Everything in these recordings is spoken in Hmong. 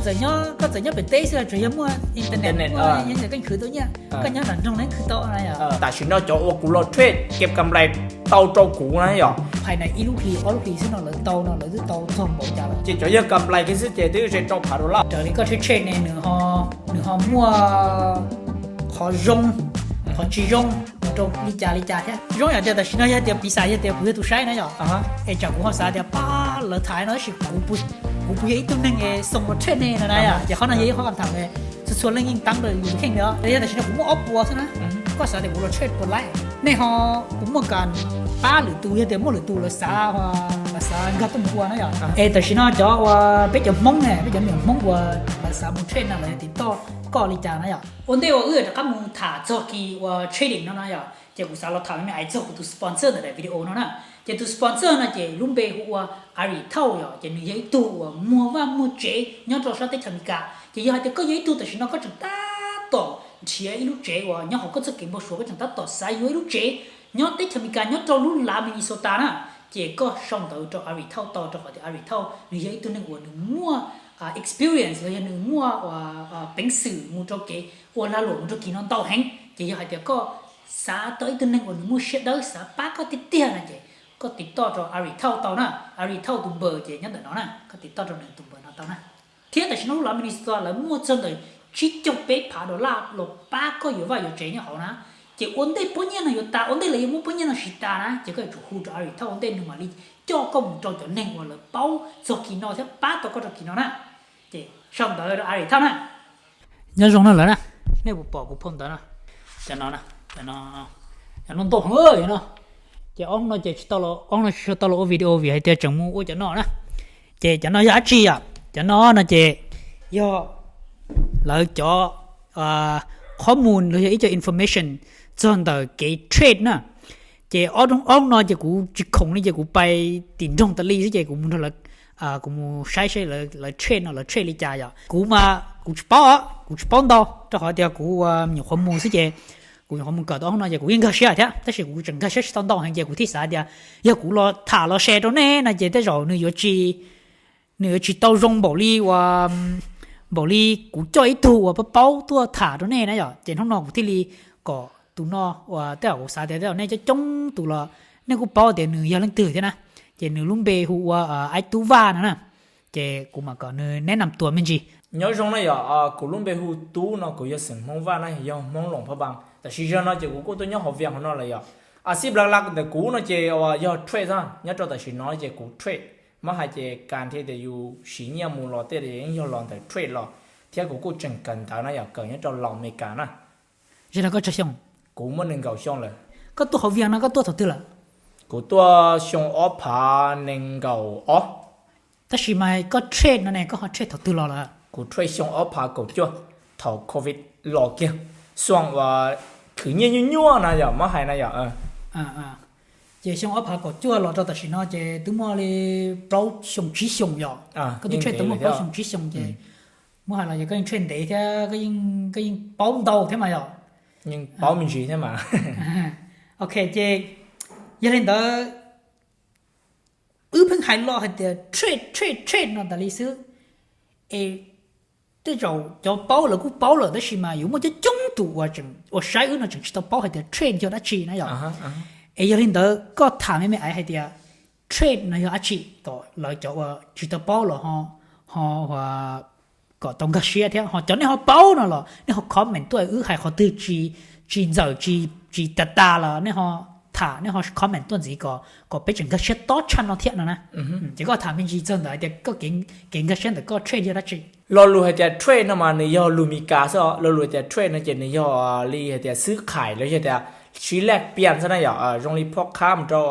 Koj txawm nyob pem teb xwb los tsuas yog muaj internet, muaj keeb khwv tau nyiaj, koj nyob nram nroog ne khwv tau na yom. Tam sim no cov uas kuv los trade kev kam lais tau rau kuv na yom, hais na ib lub hlis ob lub hlis xwb no lawv tau no lawv twb tau txog npaum cas lawm. Ces cov yog kam lais kiag xwb ces twb ze rau phav dollar. Raws li koj tsheb tsheb ne nws ho muaj qhov zoo, qhov tsis zoo rau li cas li cas thiab. Zoo yam tias tam sim no yog tias piv xam yog tias kuv yog tus saib na yom, es tsam kuv ho xav tias pab lawv tham no tab sis kuv puas yog ib tug neeg es xoo los trade ne no na yom. Ces qhov no yog ib qhov kam tham txhua txhua leej yeej teeb rau yus kheej li. Yog tam sim no kuv muaj ob puas xwb na, koj xav tias kuv los trade puas laib, nej ho puas muaj kam pab lwm tus yog tias muaj lwm tus lawv xav, lawv xav nkag tuaj mus ua na yom. Es tam sim no cov uas peb cov Hmoob ne, peb cov me nyuam Hmoob uas lawv xav mus trade no lawv yog tim toj koj li cas na yom. Ua ntej uas wb rov qab mus tham txog kis uas trading no na yom, ces kuv xav los tham me me ais txog kuv tus sponsor ntawm daim video no na. Ces tus sponsor no ces lub npe hu ua Ari Thauj yom, ces nws yog ib tug uas muag vaj muag tsev nyob rau sab teb chaws Amelikas. Ces yog hais tias koj yog ib tug tam sim no koj tseem tab tom nrhiav ib lub tsev uas nyob hauv koj txoj kev npau suav, koj tseem tab tom xav yuav ib lub tsev nyob teb chaws Amelikas nyob rau lub lav Minnesota na, ces koj sau ntawv rau Ari Thauj tau, rau qhov tias Ari Thauj nws yog ib tug neeg uas nws muaj experience los yog nws muaj peev xwm mus rau kev ua lag luam mus rau kis no ntau heev. Ces yog hais tias koj xav tau ib tug neeg uas nws muaj siab dawb xav pab koj tiag tiag no ces koj tiv toj rau Ari Thauj tau na. Ari Thauj tus npawb ces nyob ntawm no na, koj tiv toj rau nws tus npawb no tau na. Thiab tam sim no lub lav Minnesota lawv muaj txog ntawm tsib caug peb phav dollar los pab koj yuav vaj yuav tsev nyob hauv na. Ces ua ntej pob nyiaj no yuav tas, ua ntej lawv yuav muab pob nyiaj no siv tas na, ces koj yuav tsum hu rau Ari Thauj ua ntej nws mam li coj koj mus rau cov neeg uas lawv paub txog kis no thiab pab tau koj rau kis no na. Ces sau ntawv rau Ari Thauj na. Nyob zoo no lawm na, nej puas pom kuv phau ntawv no? Cov no, cov no ntau heev no. Ces ob hnub no ces tsis tau los, ob hnub no tsis tau los ua video vim hais tias tseem mus ua cov no na. Ces cov no yog dab tsi yom? Cov no no ces yog lawv cov qhov mus los yog ib co information txog ntawm kev trade na. Ces ob hnub no ces kuv tsis khoom li ces kuv pais tim nroog tas li xwb ces kuv mus nrog lawv, kuv mus saib saib lawv trade no lawv trade li cas yom. Kuv mas kuv tsis paub, kuv tsis paub ntau rau qhov tias kuv nyuam qhuav mus xwb ces kuv nyuam qhuav mus kawm tau ob hnub no ces kuv yeej nkag siab thiab, tab sis kuv tseem nkag siab tsis tau ntau heev ces kuv thiaj xav tias yog kuv los tham los share rau nej no ces tej zaum nws yuav tsis, nws yuav tsis tau zoo npaum li uas, npaum li kuv coj ib tug uas paub paub tuaj tham rau nej na yom. Ces hnub no kuv thiaj li kom tus no uas tej zaum kuv xav tias tej zaum nej coob coob tus los nej kuj paub tias nws yog leej twg thiab na. Ces nws lub npe hu ua Aib Tub Vaj no na. Ces kuv mam kom nws neb nam tuas me ntsis. Nyob zoo na yom, kuv lub npe hu Tub no, kuv yog xeem Hmoob Vaj na, yog Hmoob Loos Phab Npaas, tab sis zaum no ces kuv kuj tuaj nyob hauv Vias hauv no lawm yom. A xij laj laj ntawm kuv no ces yog trade xwb, nyob rau tam sim no ces kuv trade. Muab hais ces kas thiaj tias yus siv nyiaj mus los tej yeej yog los ntawm trade los, thiab kuv kuj tseem kawm ntawv na yom, kawm nyob rau Los Amelikas na. Zej no koj tsawg xyoo? Kuv muaj nees nkaum xyoo lawm. Koj tuaj hauv Vias no koj tuaj thaum twg lawm? Kuv tuaj xyoo ob phav nees nkaum ob. Tab sis mas koj trade no ne koj ho trade thaum twg los lawm? Kuv trade xyoo ob phav kaum cuaj, thaum covid los kiag, xuas uas khwv nyiaj nyuaj nyuaj na yom, muab hais na yom. Ces xyoo ob phav kaum cuaj los rau tam sim no ces twb muaj li plaub xyoo tsib xyoos yom. Koj twb trade tau muaj plaub xyoo tsib xyoos ces muab hais los ces koj yeej trade ntev thiab, koj yeej paub ntau thiab mas yom. Yeej paub me ntsis thiab mas. Ok, ces yog li ntawd wb pheej hais los hais tias trade trade trade no tas li xwb. Es tej zaum cov paub lawv kuj paub lawm tab sis mas yuav muaj coob coob tus uas saib wb no tseem tsis tau paub hais tias trade yog dab tsi na yom. Es yog li ntawd koj tham me me aiv hais tias trade no yog dab tsi kom lawv cov uas tsis tau paub los ho, ho kom tau nkag siab thiab ho cov nej ho paub no los nej ho comment tuaj wb hais qhov twg tsis ntxaws tsis tas tas los nej ho tham nej ho comment tuaj ntxiv kom peb tseem nkag siab tob tshaj no thiab no na. Ces koj tham me ntsis txog ntawd hais tias koj kev nkag siab ntawm koj trade yog dab tsi? Lo lus hais tias trade no mas nws yog lus Mis Kas xwb os. Lo lus hais tias trade no ces nws yog li hais tias xwb khais los yog tias sib lej pian xwb na yom, zoo li phob qhab mus rau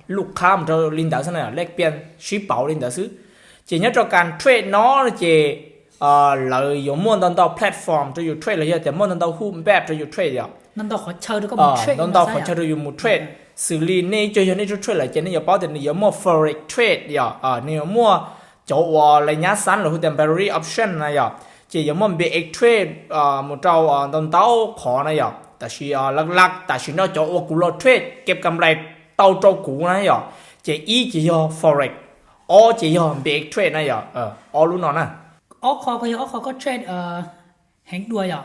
luj qhab mus rau li ntawd xwb na yom, lej pian sib pauv li ntawd xwb. Ces nyob rau kas trade no ces lawv yuav muaj ntau ntau platform rau yus trade los yog tias muaj ntau ntau hub npaj rau yus trade yom. Ntau ntau qhov chaw rau yus mus trade, xws li nej ib co yog nej tuaj trade lawm ces nej yuav paub tias nws yuav muaj forex trade yom, nws yuav muaj cov uas lawv nyab xab los hu tias binary option na yom, ces yuav muaj B X trade mus rau ntau ntau qhov na yom. Tab sis laj laj tam sim no cov uas kuv los trade kev kam lais tau rau kuv na yom, ces ib ces yog forex, ob ces yog B X trade na yom, ob lub no na. Ob qho koj yog ob qho koj trade heev dua yom?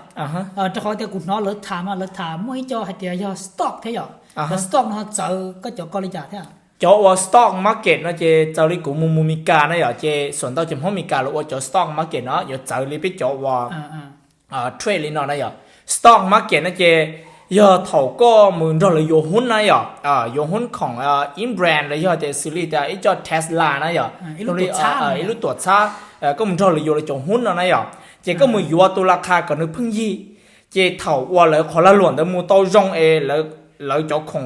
Rau qhov tias kuv hnov lawv tham mas lawv tham muaj ib co hais tias yog stock thiab yom? Cov stock no txawv koj cov ko li cas thiab? Cov uas stock market no ces txawm li kuv mus mus Meskas na yom, ces xuam ntau ces Hmoob Meskas los ua cov stock market no yuav txawv li peb cov uas trade li no na yom. Stock market no ces yog thaum koj mus nrog lawv yuav hub na yom, yuav hub khoom in brand los yog tias xws li tias ib co Tesla na yom, ib lub tuam txhab, koj mus nrog lawv yuav lawv cov hub no na yom, ces koj mus yuav tus la kha kom nws pheej yig, ces thaum uas lawv qhov lag luam ntawd mus tau zoo es lawv cov khoom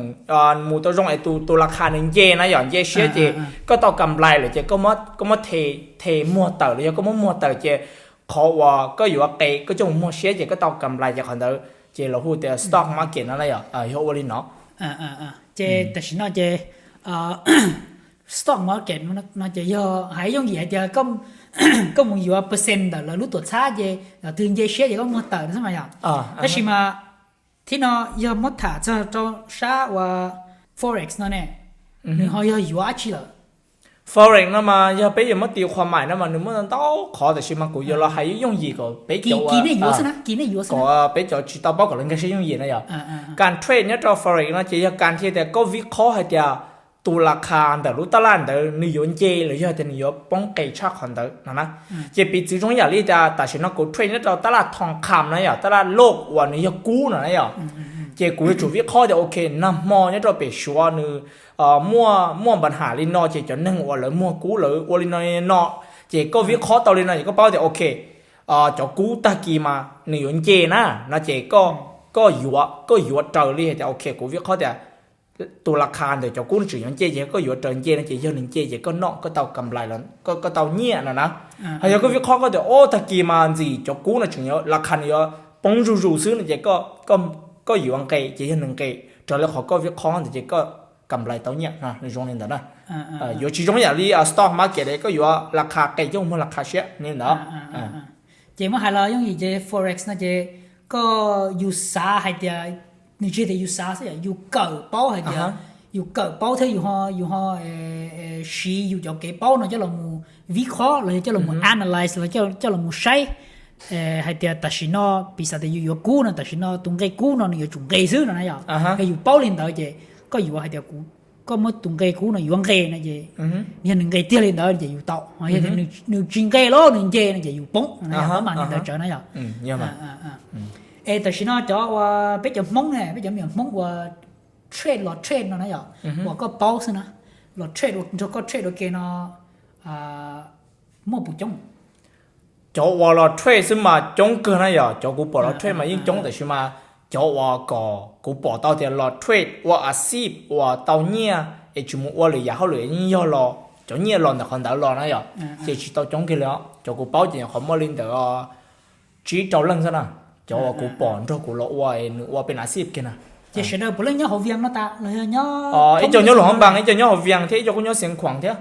mus tau zoo es tus tus la kha nws nce na yom, nce siab ces koj tau kam nplais lawm ces koj muab the muag tawm los yog koj muab muag tawm ces qhov uas koj yuav qe koj coj mus muag siab ces koj tau kam nplais ces qhov ntawd ces lawv hu tias stock market no na yom, yog ua li no. Ces tam sim no ces stock market no ces yog hais yooj yim hais tias koj mus yuav percent ntawm lawv lub tuam txhab ces yog twg nce siab ces koj muag tawm no xwb mas yom. Tab sis mas thib no yog muab tham txog rau sab uas forex no ne, nws ho yog yuav dab tsi lawm? Forex no mas yog peb yuav muab tis qhuas maim no mas nws muaj ntau qhov, tab sis mas kuv yuav los hais yooj yim kom peb cov, peb cov tsis tau paub kom lawv nkag siab yooj yim na yom. Kas trade nyob rau forex no ces yog kas thiaj tias koj vib qhob hais tias tus la kha ntawm lub tab laj ntawd nws yuav nce los yog tias nws yuav poob qe tshaj qhov ntawd no na. Ces piv txwv zoo yam li tias tam sim no kuv trade nyob rau tab laj thoo kham na yom, tab laj loj uas nws yog kub no na yom. Ces kuv yuav tsum vib qhob tias ok, nag hmo nyob rau pem Suav nws muaj muaj npa nham li no ces cov neeg uas lawv muag kub lawv ua li no no, ces koj vib qhob tau li no ces koj paub tias ok, cov kub tag kis mas nws yuav nce na no ces koj yuav koj yuav raws li hais tias ok kuv vib qhob tias tus la kha ntawm cov kub no tseem yuav nce ces koj yuav raws nce no ces yog nws nce ces koj noj koj tau kam nplais, koj tau nyiaj no na. Ho yog koj vib qhob koj tias o tag kis mas ntxim cov kub no tseem yuav la kha nws yuav poob zuj zus xwb no ces koj yuav nqe ces yog nws nqe raws li qhov koj vib qhob ntawd ces koj kam nplais tau nyiaj no, nws zoo li ntawd na. Yuav tsis zoo yam li stock market koj yuav la kha qe coj mus muag la kha siab li ntawd. Ces muab hais los yooj yim ces forex no ces koj yus xav hais tias, nws tsis tias yus xav xwb yom, yus kawm paub hais tias, yus kawm paub thiab yus ho, yus ho siv yus cov kev paub no coj los mus vib qhob los yog coj los mus analyze los coj los mus saib hais tias tam sim no piv xam tias yus yuav kub no tam sim no tus nqe kub no nws yuav tsum nqe xwb no na yom. Yog yus paub li ntawd ces koj yuav hais tias kuv, koj muab tus nqe kub no yuav nqe no ces yog nws nqe tiag li ntawd ces yus tau, yog tias nws tsis nqe los nws nce no ces yus poob no, pab mam li ntawd tsawv na yom. Es tam sim no cov uas peb cov Hmoob ne, peb cov me nyuam Hmoob uas trade los trade no na yom, uas koj paub xwb na, los trade nrog koj trade ua ke no muaj puas coob? Cov uas los trade xwb mas coob kawg na yom, cov kuv pom los trade mas yeej coob, tab sis mas cov uas kom kuv pom tau tias los trade ua a xij uas tau nyiaj es tsis mus ua lwm yam hauj lwm yeej yog los cov nyiaj los ntawm qhov ntawd los na yom, ces tsis tau coob kiag li os. Cov kuv paub ces nyuam qhuav muaj li ntawm tsib rau leej xwb na, cov uas kuv pom nrog kuv los ua nws ua pem a xij kiag na. Ces sawv daws puav leej nyob hauv Vias no tas los yog nyob, ib co nyob Luam Hab Npas, ib co nyob hauv Vias thiab ib co kuj nyob Xeev Khuam thiab.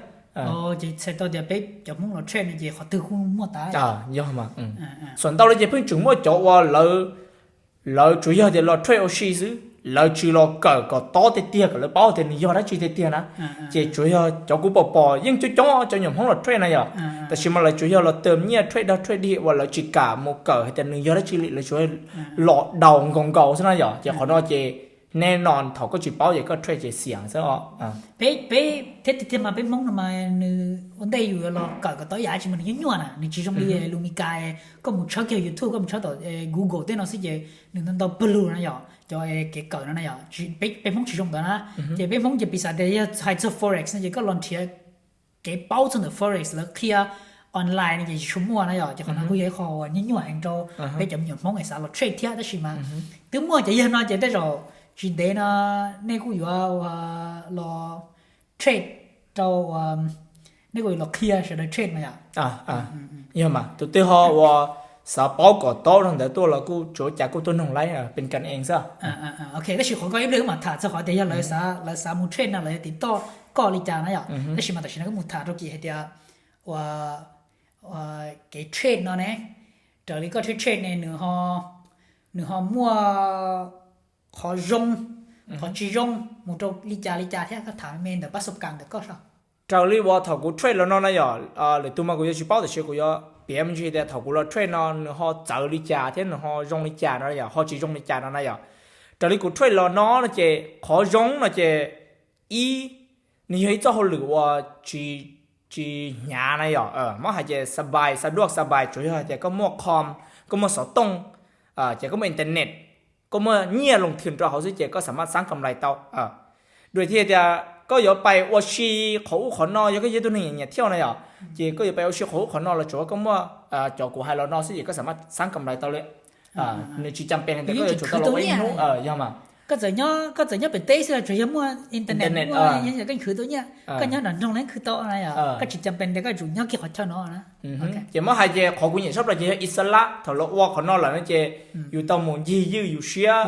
Ces txhais tau tias peb cov Hmoob los trade no ces qhov twg kuj muaj tas. Yog mas, xam ntau li ces pheej tseem muaj cov uas lawv tsuas yog tias los trade ua si xwb, lawv tsis los kawm kom tob tiag tiag kom lawv paub tias nws yog dab tsi tiag tiag na. Ces tsuas yog cov kuv pom pom yeej coob coob cov nyuam Hmoob los trade na yom, tab sis mas lawv tsuas yog los tawm nyiaj trade dag trade dig uas lawv tsis kam mus kawm hais tias nws yog dab tsi li, lawv tsuas los daus nkaus nkaus xwb na yom. Ces qhov no ces nej no thaum koj tsis paub ces koj trade ces xiam xwb os. Peb, peb thiab tiag tiag mas peb Hmoob no mas nws ua ntej yus yuav los kawm kom tau ib yam dab tsi mas nws nyuaj nyuaj na, nws tsis zoo li lus Mis Kas, koj mus tshawb kiag YouTube, koj mus tshawb tom Google tej no xwb ces nws ntau ntau pawg lug na yom, cov kev kawm no na yom, peb Hmoob tsis zoo ntawd na. Ces peb Hmoob ces piv xam tias yog hais txog forex no ces koj los nrhiav kev paub txog ntawm forex lawv qhia online no ces tsis tshua muaj na yom, ces qhov no kuj yog ib qho uas nyuaj nyuaj heev rau peb cov me nyuam Hmoob es xav los trade thiab, tab sis mas twb muaj cov yawg no ces tej zaum tsis ntev no nej kuj yuav los trade rau, nej kuj yuav los qhia sawv daws trade mas yom. Yog mas tus twg ho uas xav paub kom tob rau ntawd tuaj los kuj tsuav cas kuj tuaj noog laib pes kas ees xwb. Ok, tab sis qhov koj ib pliag wb mam tham txog qhov tias yog lawv xav mus trade no lawv yuav tiv toj koj li cas na yom, tab sis mas tam sim no wb mus tham rau kis hais tias ua kev trade no ne, raws li koj trade trade ne nws ho, nws ho muaj qhov zoo, qhov tsis zoo mus rau li cas li cas thiab, koj tham me ntawm pab xub kam ntawm koj soj. Raws li uas thaum kuv trade los no na yom, lwm tus mas kuv yuav tsis paub, tab sis kuv yuav piav me ntsis tias thaum kuv los trade no nws ho txawv li cas thiab nws ho zoo li cas no yom, ho tsis zoo li cas no na yom. Raws li kuv trade los no no ces qhov zoo no ces ib, nws yog ib txoj hauj lwm uas tsis, tsis hnyav na yom. Muab hais ces xab pais, xab duaj xab pais, tsuas yog hais tias koj muaj com, koj muaj xov tooj, ces koj muaj internet, koj muaj nyiaj loo thwm rau hauv xwb ces koj xam maj xaab kam lais tau. Dua thiaj tias koj yuav pais ua si qhov ub qhov no, yog koj yog ib tug neeg nyiam thiauj na yom, ces koj yuav pais ua si qhov ub qhov no los tsuas koj muaj cov kuv hais los no xwb ces koj xam maj xaab kam lais tau li. Nws tsis cam pes hais tias koj yuav tsum tau los ua ib hnub, yog mas. Koj txawm nyob pem teb xwb los tsuas yog muaj internet, koj khwv tau nyiaj, koj nyob nram nroog los khwv tau na yom, koj tsis cam pes tias koj yuav tsum nyob kiag qhov chaw no na. Ces muab hais ces qhov kuv nyiam tshaj plaws ces yog ib xab lab, thaum lawv ua qhov no lawm no ces yus tau mus ncig ywj yus siab,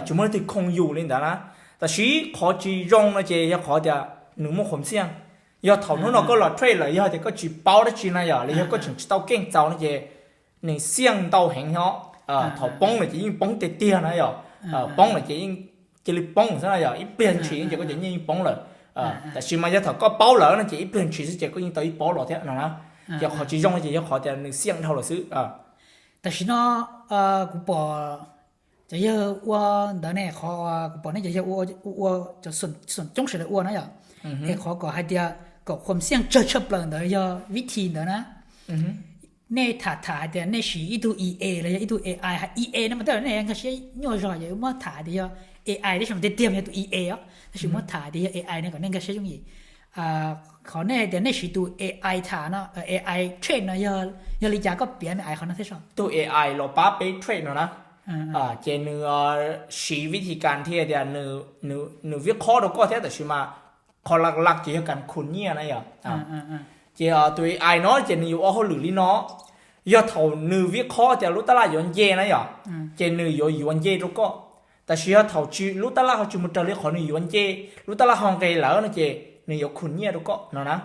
tsis muaj leej twg khoom yus li ntawd na. Tab sis qhov tsis zoo no ces yog qhov tias nws muaj qhuam xiaj. Yog thaum hnub no koj los trade lawm yog tias koj tsis paub dab tsi na yom, los yog koj tseem tsis tau keej txaus no ces nws xiaj ntau heev os. Thaum poob lawm ces yeej poob tiag tiag na yom. Poob lawm ces yeej cia li poob xwb na yom, ib pliag ntshis ces koj cov nyiaj yeej poob lawm. Tab sis mas yog thaum koj paub lawm no ces ib pliag ntshis xwb ces koj yeej tau ib pob los thiab no na. Ces qhov tsis zoo ces yog qhov tias nws xiaj dhau lawm xwb. Tam sim no kuv pom cov yawg ua ntawd ne, qhov kuv pom nej cov yawg ua, ua cov xoom coob sawv daws ua na yom, es qhov kom hais tias kom qhuam xiaj tsawg tshaj plaws ntawd yog vib thi ntawd na. Nej tham tham hais tias nej siv ib tug E A los yog ib tug A I, E A no mas tej zaum nej nkag siab nyuaj zog ces muab tham hais tias yog A I tab sis mas tiag tiag mas yog tus E A os, tab sis muab tham hais tias yog A I no kom nej nkag siab yooj yim. Qhov nej hais tias nej siv tus A I tham no, A I trade no yog, yog li cas, koj piav me ais qhov no thiab so. Tus A I los pab peb trade no na, ces nws siv vib thi kas thiaj tias nws vib qhob rau koj thiab tab sis mas qhov laj laj ces yog kas khum nyiaj na yom. Ces tus A I no ces nws yuav ua hauj lwm li no, yog thaum nws vib qhob tias lub tab laj yuav nce na yom, ces nws yuav yuav nce rau koj. Tab sis yog thaum lub tab laj ho tsis mus raws li qhov nws yuav nce, lub tab laj ho nqis lawm no ces nws yuav khum nyiaj rau koj no na.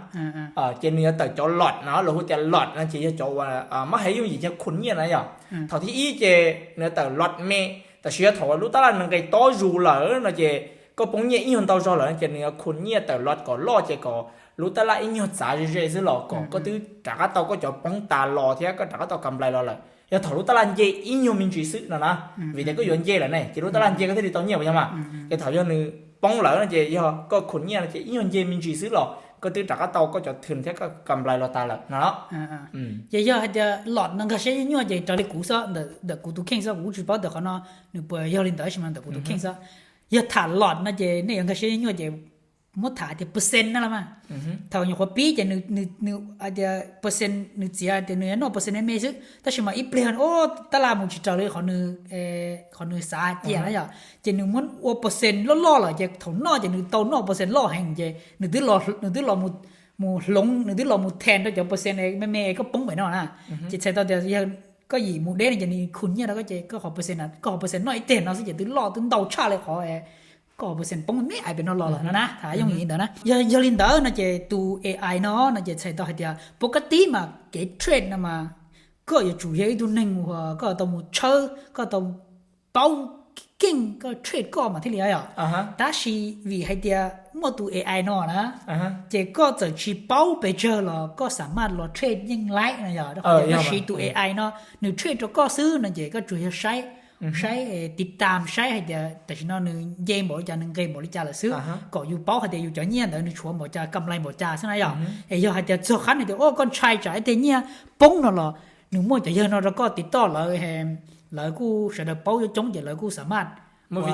Ces nws yuav tawm cov lot no, lawv hu tias lot no ces yog cov uas muab hais yooj yim yog khum nyiaj na yom. Thaum thib ib ces nws yuav tawm lot me, tab sis yog thaum lub tab laj nws nqis tob zus lawm no ces koj poob nyiaj ib nyuag ntau zog lawm no ces nws yuav khum nyiaj tawm lot kom loj ces kom lub tab laj ib nyuag txav ze ze xwb los kom koj twb rov qab tau koj cov poob tas los thiab koj rov qab tau kam nplais los lawm. Yog thaum lub tab laj nce ib nyuag me ntsis xwb no na, vim tias koj yuav nce lawm ne ces lub tab laj nce koj thiaj li tau nyiaj puas yog mas. Ces thaum yog nws poob lawm no ces yog koj khum nyiaj no ces ib nyuag nce me ntsis xwb los koj twb rov qab tau koj cov thwm thiab koj kam nplais los tas lawm no. Ces yog hais tias lot no nkag siab nyuaj nyuaj ces raws li kuv xwb, ntawm kuv tus kheej xwb kuv kuj tsis paub tias qhov no nws puas yog li ntawd tab sis mas ntawm kuv tus kheej xwb, yog tham lot no ces nej yuav nkag siab nyuaj nyuaj ces muab tham tias percent na los mas. Thaum nyuam qhuav pib ces nws, nws tias percent, nws txiav tias nws yuav noj percent me me xwb tab sis mas ib pliag tab laj mus tsis raws li qhov nws, qhov nws xav cia na yom, ces nws muab ua percent loj loj lawm ces thaum noj ces nws tau noj percent loj heev ces nws twb los, nws twb los mus hloov, nws twb los mus thee rau cov percent me me koj poob pem no na. Ces txhais tau tias yog koj yim mus deb no ces nws khum nyiaj rau koj ces koj qhov percent, koj qhov percent noj ib teg no xwb ces twb loj twb ntau tshaj li qhov koj qhov percent poob me me pem no los lawm no na, tham yooj yim li ntawd na. Yog, yog li ntawd no ces tus A I no no ces txhais tau hais tias pov kab tib mas kev trade no mas koj yuav tsum yog ib tug neeg uas koj tau mus tshawb, koj tau paub keej koj trade koj mas thiaj li yom. Tab sis vim hais tias muaj tus A I no na, ces koj txawm tsis paub pes tsawg los koj xam maj los trade yeej laib no yom. Rau qhov tias koj siv tus A I no nws trade rau koj xwb no ces koj tsuas yog saib, saib tiv tam saib hais tias tam sim no nws nce npaum li cas nws nqis npaum li cas lawm xwb, kom yus paub hais tias yus cov nyiaj ntawd nws tshuav npaum cas kam nplais npaum cas xwb na yom. Es yog hais tias txog qhov hais tias o koj ntshai tsam ib teg nyiaj poob no los nws muaj cov yawg no rau koj tiv toj lawv, lawv kuj sawv daws paub coob coob ces lawv kuj xam maj muaj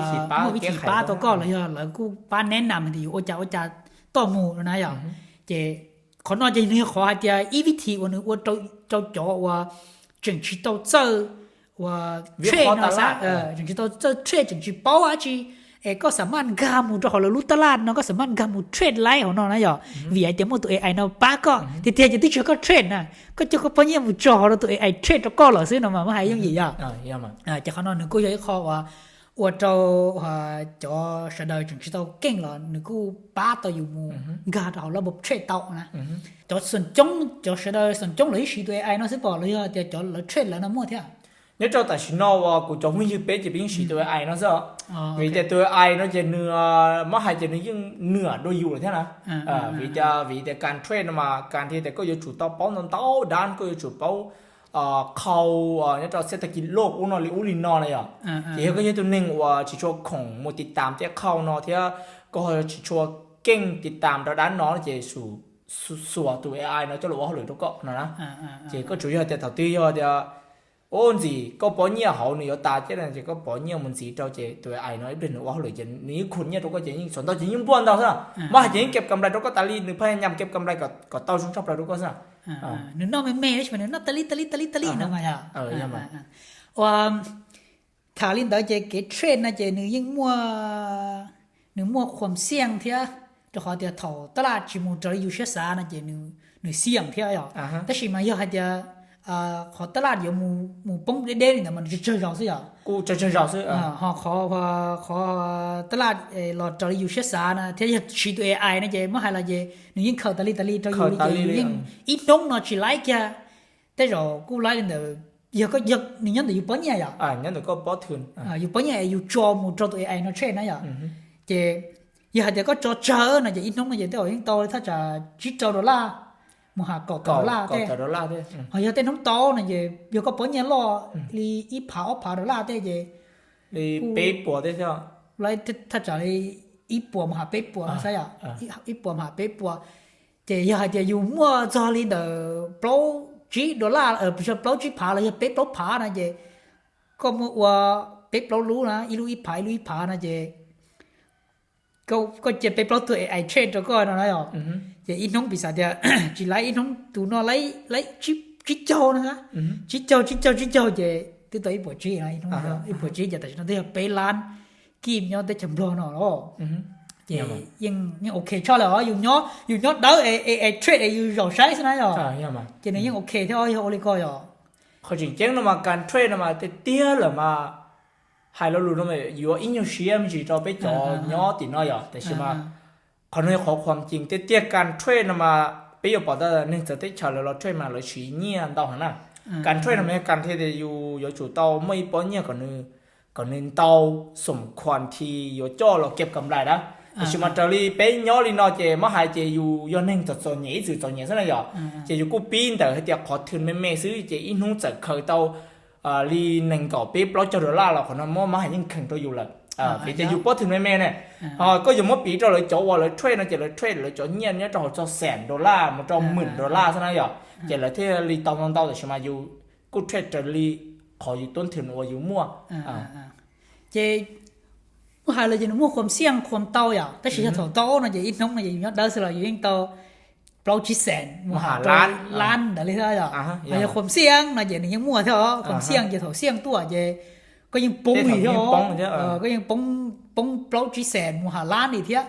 vib thi pab tau koj los yog lawv kuj pab neb nam tias yus ua cas ua cas toj mus no na yom. Ces qhov no ces nws yog qhov hais tias ib vib thi uas nws ua rau cov uas tseem tsis tau txawj uas trade no, tseem tsis tau txawj trade tseem tsis paub dab tsi, es koj xam maj nkag mus rau hauv lawv lub tab laj no koj xam maj nkag mus trade laib hauv no na yom. Vim hais tias muaj tus A I no pab koj tiag tiag ces twb tsis yog koj trade na, koj coj koj poj nyiaj mus tso hauv rau tus A I trade rau koj lawm xwb no mas muab hais yooj yim yom. Ces qhov no nws kuj yog ib qho uas ua rau cov sawv daws tseem tsis tau keej los nws kuj pab tau yus mus nkag rau hauv lawv mus trade tau na. Cov xoom coob, cov sawv daws xoom coob lawv yeej siv tus A I no xwb pom los yog tias cov lawv trade lawv no muaj thiab? Nyob rau tam sim no uas kuv cov phooj ywg peb ces peb yeej siv tus A I no xwb os. Vim tias tus A I no ces nws, muab hais ces nws yeej nyiam dua yus lawm thiab na. Vim tias, vim tias kas trade no mas kas tias koj yuav tsum tau paub ntau ntau dab, koj yuav tsum paub qhau nyob rau xab ta kis loj ub no li ub li no na yom. Ces yog koj yog tus neeg uas tsis tshua khoom mus tiv tam tej qhau no thiab koj tsis tshua keej tiv tam rau dab no ces xuas tus A I no coj los ua hauj lwm rau koj no na. Ces koj tsuas yog tias thaum twg yog tias ub ntxiv koj pov nyiaj hauv nws yuav tas thiab no ces koj pov nyiaj mus ntxiv rau ces tus A I no ib pliag nws ua hauj lwm ces nws yeej khuam nyiaj rau koj ces yeej xuas ntau ces yeej npuaj ntau xwb. Muab hais ces yeej keb kam nplais rau koj tas li, nws pheej nyam keb kam nplais kom tau zoo tshaj plaws rau koj xwb. Nws noj me me tab sis mas nws noj tas li tas li tas li tas li no mas yog. Ua, tham li ntawd ces kev trade no ces nws yeej muaj, nws muaj khuam xiaj thiab, rau qhov tias thaum taj laj tsis mus raws li yus siab xav no ces nws xiaj thiab yom. Tab sis mas yog hais tias qhov taj laj yuav mus poob deb deb li ntawd mas nws tsawg tsawg zaus xwb yom. Ho qhov, qhov taj laj los raws li yus siab xav na thiab yog siv tus A I no ces muab hais los ces nws yeej khaws tas li tas li rau yus li ces yus yeej ib hnub no tsis laib kiag. Tej zaum kuj laib li ntawd, yog nws nyob ntawm yus pob nyiaj yom, yus pob nyiaj yus tso mus rau tus A I no trade na yom, ces yog hais tias koj tso tsawg no ces ib hnub no ces tej zaum yeej tau li thaj tsam tsib rau dollar mus has kaum tawm dollar tej. Ho yog tej hnub tau no ces yog koj pob nyiaj loj li ib phav ob phav dollar tej ces peb puas tej thiab, thaj tsam li ib puas mus has peb puas no xav yom, ib puas mus has peb puas. Ces yog hais tias yus muaj txog li ntawm plaub tsib dollar, plaub tsib phav los yog peb plaub phav no ces koj muab ua peb plaub lub na, ib lub ib phav ib lub ib phav no ces koj cia peb plaub tug A I trade rau koj no na yom. Ces ib hnub piv xam tias tsis laib ib hnub tus no laib tsib caug no, tsib caug tsib caug tsib caug ces twb tau ib puas tsib no, ib puas tsib ces tam sim no twb yog peb lab kij nyob teb chaws Nplog no los. Ces yeej ok tshaj lawm os, yus nyob dawb es trade es yus zaum saib xwb na yom. Ces nws yeej ok thiab os, yog ua li ko yom. Qhov tseem ceeb no mas kas trade no mas tiag tiag lawm mas hais lo lus no yuav ib nyuag siab me ntsis rau peb cov nyob tim no yom, tiam sis mas qhov no yog qhov khuam cees tiag tiag. Kas trade no mas peb yuav pom tau neeg txawv teb chaws lawv los trade mas lawv siv nyiaj ntau heev na. Kas trade no mas yog kas tias yus yuav tsum tau muaj ib pob nyiaj kom nws ntau xoom khuam thi yuav coj los kev kam lais na. Tiam sis mas raws li peb nyob li no ces muab hais ces yus yog neeg txom txom nyem ib txwm txom nyem xwb na yom. Ces yus kuj pib ntawm hais tias qhov thwm me me xwb ces ib hnub txawm khaws tau li nees nkaum peb plaub caug dollar los qhov no muab muab hais yeej kheev rau yus lawm. Vim tias yus pob thwm me me ne, ho koj yuav muab piv rau lawv cov uas lawv trade no ces lawv trade lawv cov nyiaj nyob rau hauv txog xees dollar mus rau hwm dollar xwb na yom. Ces lawv thiaj li tau ntau ntau, tiam sis mas yus kuj trade raws li qhov yus tuab thwm uas yus muaj. Ces muab hais los ces nws muaj khuam xiaj khuam tau yom, tab sis yog thaum tau no ces ib hnub no ces yus nyob dawb xwb los yus yeej tau plaub tsib xees mus has rau lab ntawd li thiab yom. Yog khuam xiaj no ces nws yeej muaj thiab os, khuam xiaj ces thaum xiaj tuaj ces koj yeej poob li thiab, koj yeej poob plaub tsib xees mus has lab li thiab.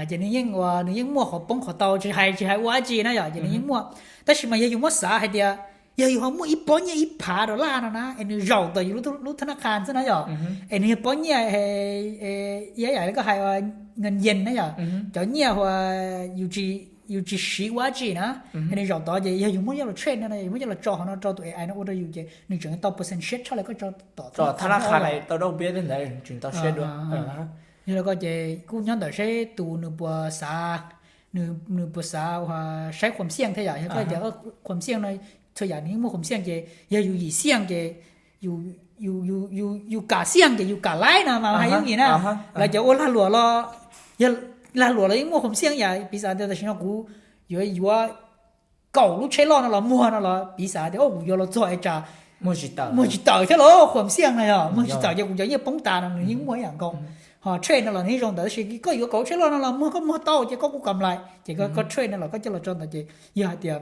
Ces nws yeej ua, nws yeej muaj qhov poob qhov tau, tsis hais, tsis hais ua dab tsi na yom, ces nws yeej muaj. Tab sis mas yog yus muab xav hais tias yog yus ho muaj ib pob nyiaj ib phav dollar no na es nws zaum ntawm yus lub thab nab qha xwb na yom, es nws yog pob nyiaj, ib yam li koj hais ua nkees yees na yom, cov nyiaj uas yus tsis siv ua dab tsi na, es nws zaum tod ces yog yus muab coj los trade no, yus muab coj los tso qhov no rau tus A I no ua rau yus ces nws tseem tau percent siab tshaj li koj tso tom thab nab qha tau dab peb ntawd tseem tau siab dua. Yog li ko ces kuj nyob ntawm seb tus nws puas xav, nws puas xav saib khuam xiaj thiab yom. Yog koj tias khuam xiaj no txhua yam nws yeej muaj khuam xiaj ces yog yus yim xiaj ces yus kam xiaj ces yus kam laib no mas hais yooj yim na. Lawv cov ua lag luam los, yog lag luam los yeej muaj khuam xiaj yam piv xam tias tam sim no kuv yuav yuav kaum lub tsheb loj no los muag no los piv xam tias kuv yuav los txog es tsam muag tsis tawm thiab los khuam xiaj no yog muag tsis tawm ces kuv cov nyiaj poob tas no nws yeej muaj ib yam nkaus. Ho trade no los nws yeej zoo ntawd, tab sis koj yuav kaum lub tsheb loj no los muag, koj muag tau ces koj kuj kam lais, ces koj trade no los koj coj los tso ntawd ces yog hais tias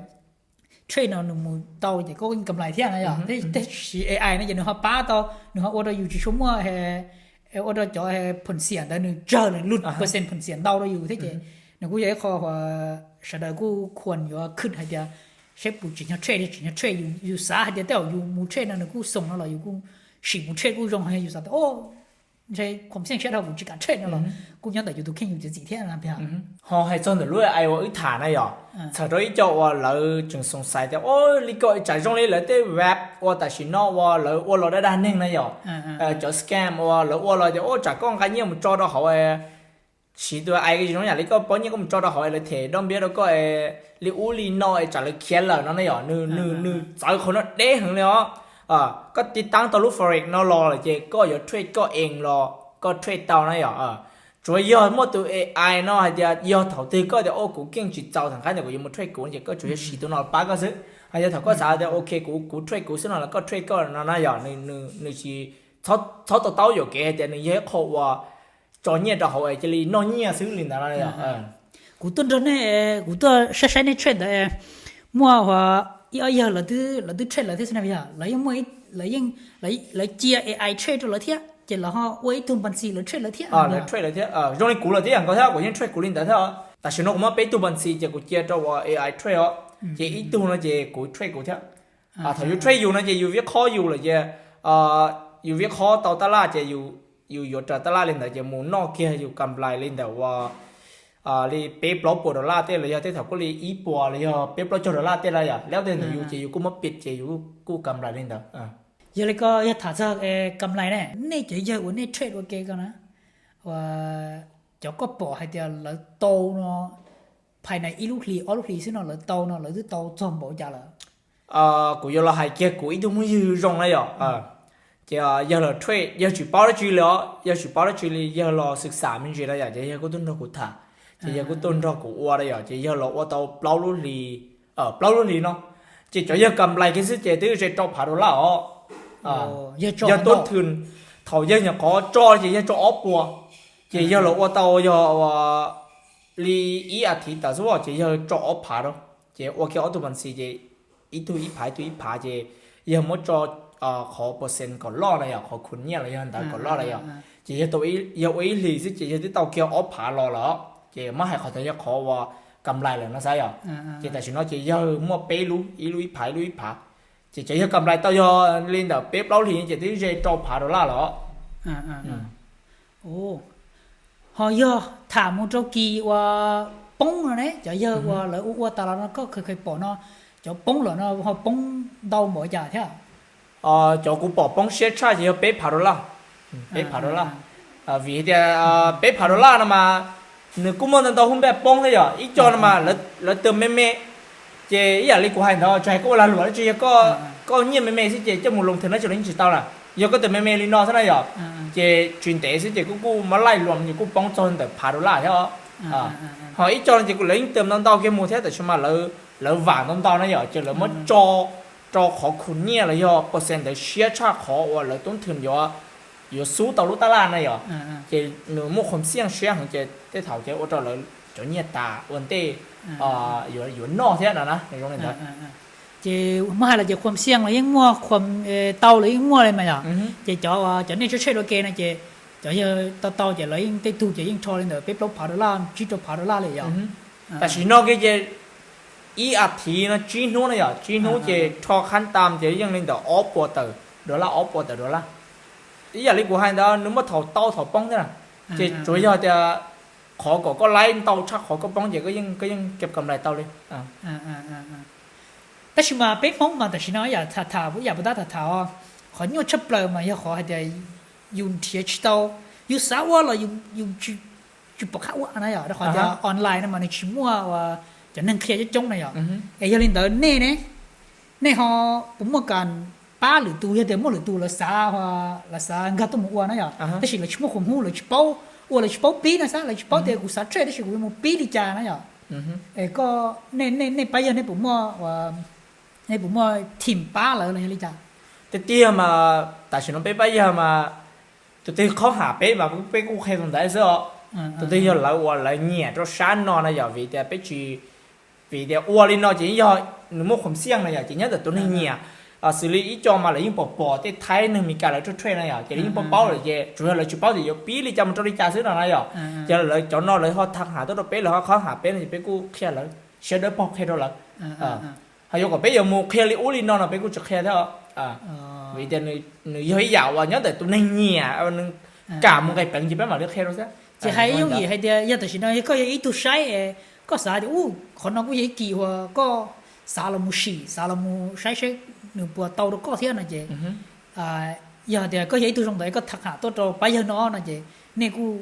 trade no nws mus tau ces koj yeej kam lais thiab na yom. Tab sis A I no ces nws ho pab tau, nws ho ua rau yus tsis tshua muaj, ua rau cov phoom xiam ntawd nws tsawg, nws lub percent phoom xiam ntau rau yus thiab ces nws kuj yog ib qho uas sawv daws kuj khuam yuav khwj hais tias seb puas tsim nyog trade, tsim nyog trade, yus xav hais tias tej zaum yus mus trade no nws kuj xoom no los yus kuj sim mus trade kuj zoo, yog yus xav tias o ntshe khuam xiaj siab dhau kuv tsis kam trade no los kuj nyob ntawm yus tus kheej yus txiv txim thiab no. Ho hais txog ntawm lub A I uas wb tham na yom, txhawm rau ib co uas lawv tseem xoov xaiv tias o, li ko tsam zoo li lawv tej web uas tam sim no uas lawv ua los dag dag neeg na yom, cov scam uas lawv ua los tias o tsam koj nqa nyiaj mus tso rau hauv siv tus A I zoo yam li koj pauv nyiaj koj mus tso rau hauv es lawv them doj npiab rau koj li ub li no es tsam lawv khiav lawm no na yom, nws nws txawv qhov no deb heev li os. Koj tiv taab tau lub forex no los lawm ces koj yuav trade koj ees los koj trade tau na yom. Tsuav yog muaj tus A I no hais tias yog thaum twg koj tias o kuv keej tsis txaus thaum qab ntawd kuv yuav mus trade kuv ces koj tsuas yog siv tus no pab koj xwb. Hais tias thaum koj xav tias ok kuv kuv trade kuv xwb no los koj trade koj no na yom, nws tsis txhob to taub yuam kev hais tias nws yog ib qho uas tso nyiaj rau hauv es cia li noj nyiaj xwb li ntawd no yom. Kuv tuaj nrog nej, kuv tuaj saib saib nej trade ntawd, muaj ib ob yawg lawv twb trade lawv thiab xwb na yog lawv yeej muaj, lawv cia A I trade rau lawv thiab ces lawv ho ua ib tug npanxi lawv trade lawv thiab. Lawv trade lawv thiab, zoo li kuv lawm thiab yam nkaus thiab kuv yeej trade kuv li ntawd thiab. Tam sim no kuv muab peb tug npanxi ces kuv cia rau uas A I trade os, ces ib tug no ces kuv trade kuv thiab. Thaum yus trade yus no ces yus vib qhob yus lawm ces yus vib qhob tau tab laj ces yus yuav raws tab laj li ntawd ces mus noj kiag yus kam nplais li ntawm uas li peb plaub puas dollar tej los yog tej thaum kuj li ib puas los yog peb plaub caug dollar tej la yom, lab tej ntawm yus ces yus kuj muab pij ces yus kuj kam nplais li ntawd. Yog li ko yog tham txog kam nplais ne, nej cov yawg uas nej trade ua ke ko na, cov koj pom hais tias lawv tau no, phais na ib lub hlis ob lub hlis xwb no lawv tau no lawv twb tau txog npaum cas lawm? Kuv yuav los hais kiag kuv ib tug phooj ywg zoo na yom, ces yawg los trade yawg tsis paub dab tsi li os, yawg tsis paub dab tsi li yawg los xwm xam me ntsis na yom, ces yawg kuj tuaj nrog kuv tham, ces yawg kuj tuaj nrog kuv ua na yom, ces yawg los ua tau plaub lub hlis, plaub lub hlis no, ces cov yawg kam nplais kiag xwb ces twb ze rau phav dollar os. Yawg tub thw, thaum yawg nyuam qhuav tso ces yawg tso ob puas, ces yawg los ua tau yog li ib as thiv tawm xwb ces yawg tso ob phav rau, ces ua kiag ob tug npanxi ces ib tug ib phav ib tug ib phav ces yawg muab tso qhov percent kom loj na yom, qhov khum nyiaj los yog ntawd kom loj na yom, ces yawg tau, yawg ua ib hlis xwb ces yawg twb tau kiag ob phav los lawm, ces muab hais qhov tias yog qhov uas kam nplais lawm no xav yom. Ces tam sim no ces yawg muaj peb lub, ib lub ib phav ib lub ib phav, ces cov yawg kam nplais tau yog li ntawm peb plaub hlis ces twb ze rau phav dollar lawm. Ho yog tham mus rau kis uas poob no ne, cov yawg uas lawv ua ua tas los no koj kheev kheev pom no, cov poob lawm no ho poob ntau npaum cas thiab? Cov kuv pom poob siab tshaj ces yog peb phav dollar, peb phav dollar. Vim tias peb phav dollar no mas nws kuj muaj ntau ntau hub npaj poob thiab yom, ib co no mas lawv tawm me me, ces ib yam li kuv hais ntawd tsis hais koj ua lag luam dab tsi, yog koj nyiaj me me xwb ces coj mus loo thwm dab tsi los yeej tsis tau na, yog koj tawm me me li no xwb na yom, ces tsis ntev xwb ces kuj kuj muab laij luam ces kuj poob txog ntawm phav dollar thiab. Ho ib co no ces lawv yeej tawm ntau ntau kiag mus thiab tab sis mas lawv vam ntau ntau na yom, ces lawv muab tso rau qhov khum nyiaj los yog percent ntawd siab tshaj qhov uas lawv tub thw yuav, yuav xub tau lub tab laj na yom, ces nws muaj khuam xiaj siab heev ces tej thaum ces ua rau lawv cov nyiaj tas ua ntej yuav noj thiab no na, zoo li ntawd. Ces muab hais los ces khuam xiaj los yeej muaj, khuam tau los yeej muaj li mas yom, ces cov, cov nej tsheb tsheb ua ke no ces cov yawg tau tau ces lawv yeej tej tug ces yeej rho li ntawm peb plaub phav dollar tsib rau phav dollar li yom. Tam sim no kiag ces ib as thiv no tsib hnub na yom, tsib hnub ces rho khab tam ces yeej li ntawm ob puas tawm dollar, ob puas tawm dollar. Ib yam li kuv hais ntawd nws muaj thaum tau thaum poob thiab na, ces tsuas yog tias qhov kom koj laib ntau tshaj qhov koj poob ces koj yeej kam nplais tau li. Tab sis mas peb Hmoob mas tam sim no yam tham tham yam puas tab tham tham os, qhov nyuaj tshaj plaws mas yog qhov hais tias yus nrhiav tsis tau, yus xav ua los yus tsis pom qab ua na yom, rau qhov tias online no mas nws tsis muaj cov neeg qhia coob coob na yom. Es yog li ntawd nej ne, nej ho puas muaj kas pab lwm tus, yog tias muaj lwm tus lawv xav, lawv xav nkag tuaj mus ua na yom, tab sis lawv tsis muaj qhov hnub, lawv tsis paub, ua lawv tsis paub pib na, xav lawv tsis paub tias kuv xav trade tab sis kuv yuav mus pib li cas na yom. Es koj, nej, nej pab yawg nej puas muaj, nej puas muaj team pab lawv los yog li cas? Tiag tiag mas tam sim no peb pab yawg mas tus twg qhob ham peb mas peb kuj qhia tus ntawd xwb os. Tus twg yog lawv uas lawv nyiam rau sab no na yom, vim tias peb tsis, vim tias ua li no ces yog nws muaj khuam xiaj na yom, ces nyob ntawm tus neeg nyiam. Xws li ib co mas lawv yeej pom pom tej Thaib neeg Meskas lawv trade trade na yom, ces lawv yeej paub paub lawm ces tsuas yog lawv tsis paub tias yuav pib li cas mus rau li cas xwb no na yom. Ces lawv cov no lawv ho tham ham tuaj rau peb, lawv ho qhob ham peb no ces peb kuj qhia lawv, siab dawb paug qhia rau lawv. Ho yuav kom peb yuav mus qhia li ub li no no peb kuj tsis qhia thiab. Vim tias nws yog ib yam uas nyob ntawm tus neeg nyiam, nws Kam mus nqis peev ces peb mam li qhia rau xwb. Ces hais yooj yim hais tias yog tam sim no yog koj yog ib tug saib, koj xav tias u, qhov no kuj yog ib kis uas koj xav los mus sim, xav los mus saib saib nws puas tau rau koj thiab no ces, yog tias koj yog ib tug zoo ntawd koj tham ham tuaj rau pab yawg no no ces nej kuj,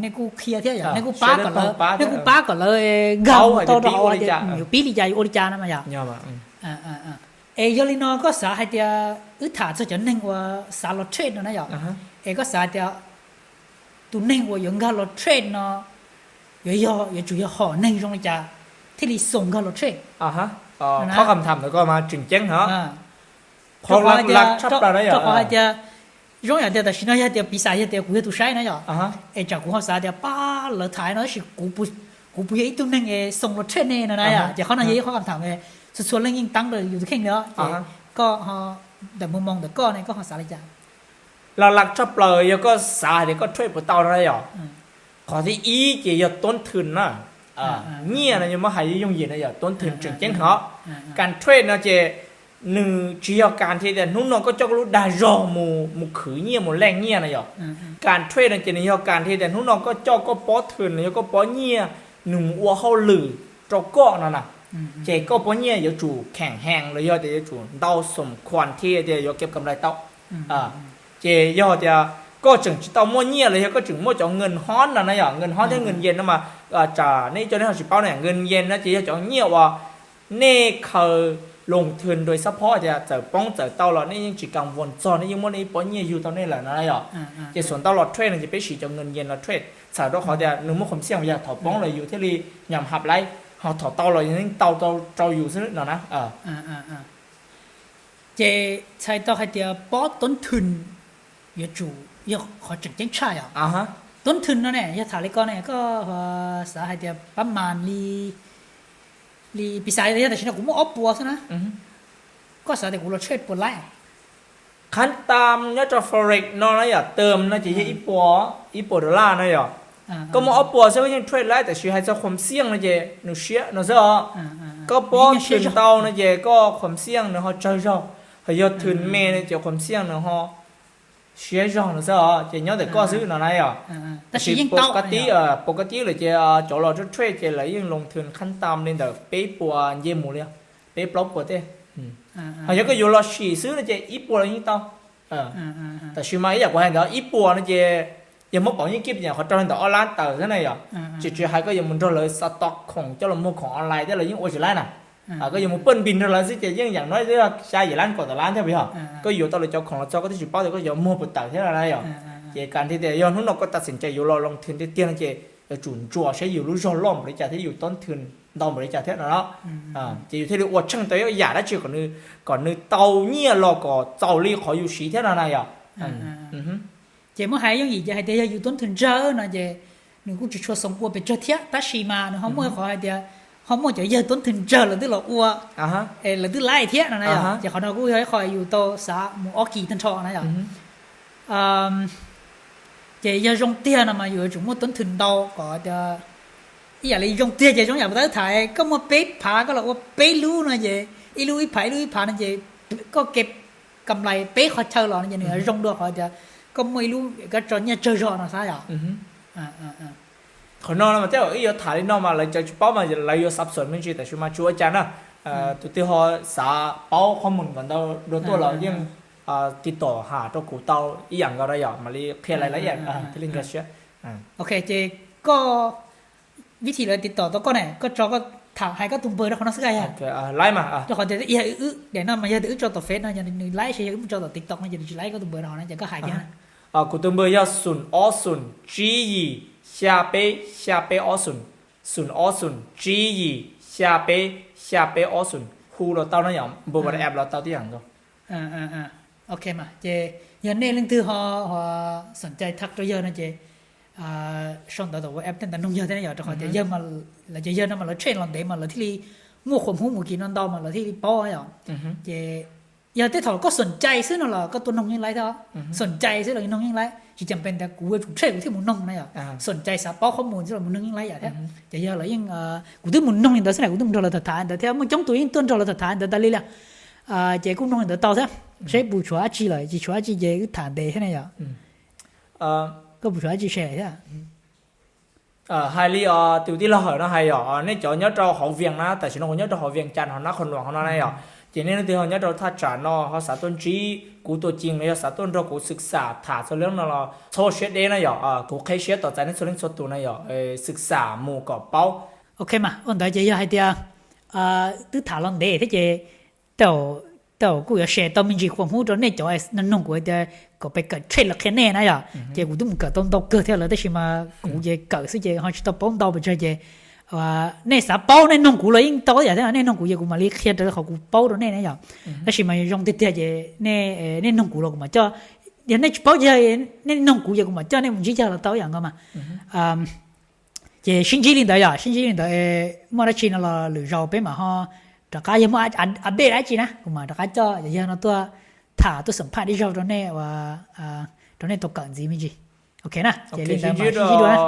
nej kuj qhia thiab yom, nej kuj pab kom lawv, nej kuj pab kom lawv nkag mus tau rau hauv tias yuav pib li cas yuav ua li cas no mas yom. Es yog li no koj xav hais tias wb tham txog cov neeg uas xav los trade no na yom, es koj xav tias tus neeg uas yuav nkag los trade no yuav yog, yuav tsum yog hom neeg zoo li cas thiaj li xoo nkag los trade? Qhov kam tham ntawd ko mas tseem ceeb hov. Qhov laj tshaj plaws na yom, qhov hais tias zoo yam tias tam sim no yog tias piv xam yog tias kuv yog tus saib na yom, es tsam kuv ho xav tias pab lawv tham no tab sis kuv puas yog ib tug neeg xoo los trade ne no na yom, ces qhov no yog ib qhov kam tham txhua txhua leej yeej teeb rau yus tus kheej li os. Ces koj ntawm mus moos ntawm koj ne koj ho xav li cas? Laj laj tshaj plaws yog koj xav hais tias koj trade puas tau no na yom. Qhov thib ib ces yog toob thwm na. Nyiaj no yog muab hais yooj yim na yom, toob thwm tseem ceeb hov. Kas trade no ces nws tsis yog kas thiaj tias hnub no koj coj koj lub dag zog mus, mus khwv nyiaj mus leej nyiaj na yom. Kas trade no ces nws yog kas thiaj tias hnub no koj coj koj pob thwm los yog koj pob nyiaj nws mus ua hauj lwm rau koj no na. Ces koj pob nyiaj yuav tsum kheem hees los yog tias yuav tsum ntau xoom khuam thiaj tias yuav kev kam lais tau. Ces yog tias koj tseem tsis tau muaj nyiaj los yog koj tseem muaj cov nqis hob no na yom, nqis hob thiab nqis yes no mas, tsam nej cov nej ho tsis paub na, nqis yes no ces yog cov nyiaj uas nej khaws loos thwm rau support tias txawm poob txawm tau los nej yeej tsis kam voos txog, nej yeej muaj nej ib pob nyiaj yug tau nej lawm no na yom. Ces xuas ntau los trade no ces peb siv cov nqis yes los trade txhawm rau qhov tias nws muaj khoom xiaj yog thaum poob los yus thiaj li nyam hab laib, ho thaum tau los yus yeej tau rau yus xwb no na. Ces txhais tau hais tias pob toob thwm yuav tsum yog qhov tseem ceeb tshaj yom. Toob thwm no ne yog tham li ko ne koj xav hais tias pab mas li, li piv xam yog tam sim no kuv muaj ob puas xwb na, koj xav tias kuv los trade puas laib? Qhab tam nyob rau forex no na yom, tam no ces yog ib puas, ib puas dollar na yom. Koj muaj ob puas xwb koj yeej trade laib, tab sis hais txog khoom xiaj no ces nws siab no xwb os. Koj pob thwm ntau no ces koj khoom xiaj nws ho tsawg zog, ho yog thwm me no ces khoom xiaj nws ho siab zog no xwb os. Ces nyob ntawm koj xwb no na yom. Tab sis pos kab tib, pos kab tib lawm ces cov los trade ces lawv yeej loos thwm qhab tam li ntawm peb puas nce mus li, peb plaub puas tej. Ho yog koj yuav los sim xwb no ces ib puas los yeej tau. Tab sis mas ib yam kuv hais ntawd ib puas no ces yog muab pauv yeej kib nyam qhov rau ntawm ob lab tawm xwb na yom. Ces tsis hais koj yuav mus nrog lawv xa tos khoom coj los muag khoom online thiab los yeej ua tsis laib na. Koj yuav mus pawj npis nrog lawv xwb ces yeej yam no xya yim lab kaum tawm lab thiab puas yog? Koj yuav tau lawv cov khoom los txog koj twb tsis paub tias koj yuav muag puas tawm thiab no na yom. Ces kam thiaj tias yog hnub no koj tas xim cai yuav los loos thwm tiag tiag no ces yuav tsum ntsuas saib yus lub zog loj npaum li cas thiab yus toob thwm ntau npaum li cas thiab no. Ces yus thiaj li ua tsheej tau ib yam dab tsi kom nws tau nyiaj los kom txaus li qhov yus siv thiab no na yom. Ces muab hais yooj yim ces hais tias yog yus toob thwm ntsawg no ces nws kuj tsis tshua xoo ua pes tsawg thiab, tab sis mas nws ho muaj qhov hais tias ho muaj cov yawg toob thwm ntsawg lawv twb los ua, lawv twb laib thiab no na yom. Ces qhov no kuj yog ib qho yus tau xav mus ob kis tag nrho na yom. Ces yog zoo tiag no mas yus yuav tsum muaj toob thwm ntau kom tias, ib yam li zoo tiag ces zoo yam pab tab tham, koj muaj peb phav koj los ua peb lub no ces ib lub ib phav ib lub ib phav no ces koj kev kam lais peb qhov chaw los no ces nws zoo dua qhov tias koj muaj ib lub koj tso nyiaj tsawg zog no xav yom. Qhov no mas tej zaum wb yuav tham li no mas lawv cov tsis paub mas lawv yuav xav xom me ntsis, tab sis mas tsis ua cas na. Tus twg ho xav paub qhov mus kom ntau dua tuaj los yeej tiv tom ham rau kuv tau ib yam nkaus na yom, mam li qhia lawv ib yam thiaj li nkag siab. Ok, ces koj vib thim lawv tiv tom tau koj ne, koj tso koj tham hais koj tus npawg rau qhov no xwb yog? Rau qhov tias yog wb daim no mas yog tias wb tso tom Face no yog nws laib, yog wb mus tso tom TikTok no ces nws tsis laib, koj tus npawg rau qhov no ces koj hais kiag na. Kuv tus npawg yog xoom ob xoom tsib yim xya peb xya peb ob xoom, xoom ob xoom tsib yim xya peb xya peb ob xoom, hu los tau no yom, npawg WhatsApp los tau tib yam nkaus. Ok mas ces yog nej leej twg ho xoom cai tham rau yawg no ces sau ntawv tom WhatsApp tej ntawd noog yawg thiab na yom, rau qhov tias yawg, lawv cov yawg no mas lawv trade los ntev mas lawv thiaj li muaj qhuam hub mus kis no ntau mas lawv thiaj li paub yom. Ces yog tej thaum koj xoom cai xwb no los koj tuaj noog yeej laib thiab, xoom cai xwb los noog yeej laib, tsis cas pes tias kuv yuav tsum trade kuv thiaj mus noog na yom. Xoom cai xav paub qhov mus xwb los mus noog yeej laib yam thiab. Ces yog lawv yeej, kuv twb mus noog li ntawd xwb na, kuv twb mus nrog lawv tham tham ntawd thiab, muaj coob tus yeej tuaj nrog lawv tham tham ntawd tas li lawm. Ces kuj noog li ntawd tau thiab, seb puas tshuav dab tsi lawm, tsis tshuav dab tsi ces wb tham ntev thiab na yom. Koj puas tsis share thiab? Hais li tus tij laug Hawm no hais yom, nej cov nyob rau hauv Vias na, tam sim no kuv nyob rau hauv Vias Cas hauv Nab Qhoos Nuam hauv no na yom, ces nej leej twg ho nyob rau thaj tsam no ho xav tuaj ntsib kuv tus cees los yog xav tuaj nrog kuv xwm xam tham txog lub no los txhob siab deb na yom, kuv qheb siab tos txais nej txhua leej txhua tus na yom, xwm xam mus kom paub. Ok mas ua ntawd ces yog hais tias twb tham los ntev thiab ces tej zaum kuj yuav share tau me ntsis qhuas hmub rau nej cov noog kuv hais tias kom pes kawm tshej los qhia nej na yom, ces kuv twb mus kawm tau ntau kawg thiab lawm tab sis mas kuv ces kawm xwb ces ho tsis tau paub ntau pes tsawg ces nej xav paub nej noog kuv los yeej tau yam thiab, nej noog kuv ces kuv mam li qhia raws li qhov kuv paub rau nej na yom. Tab sis mas zoo tiag tiag ces nej noog kuv los kuv mam coj, yog nej tsis paub ces nej noog kuv ces kuv mam coj nej mus ntsib cog los tau yam nkaus mas. Ces sib ntsib li ntawd yom, sib ntsib li ntawd, muaj dab tsi no los lwm zaus peb mam ho rov qab, yog muaj update dab tsi na kuv mam rov qab coj yawg no tuaj tham tuaj xam phaj ib zaug rau nej, rau nej tau kawm ntxiv me ntsis. Ok na, ces li ntawd mas sib ntsib dua na.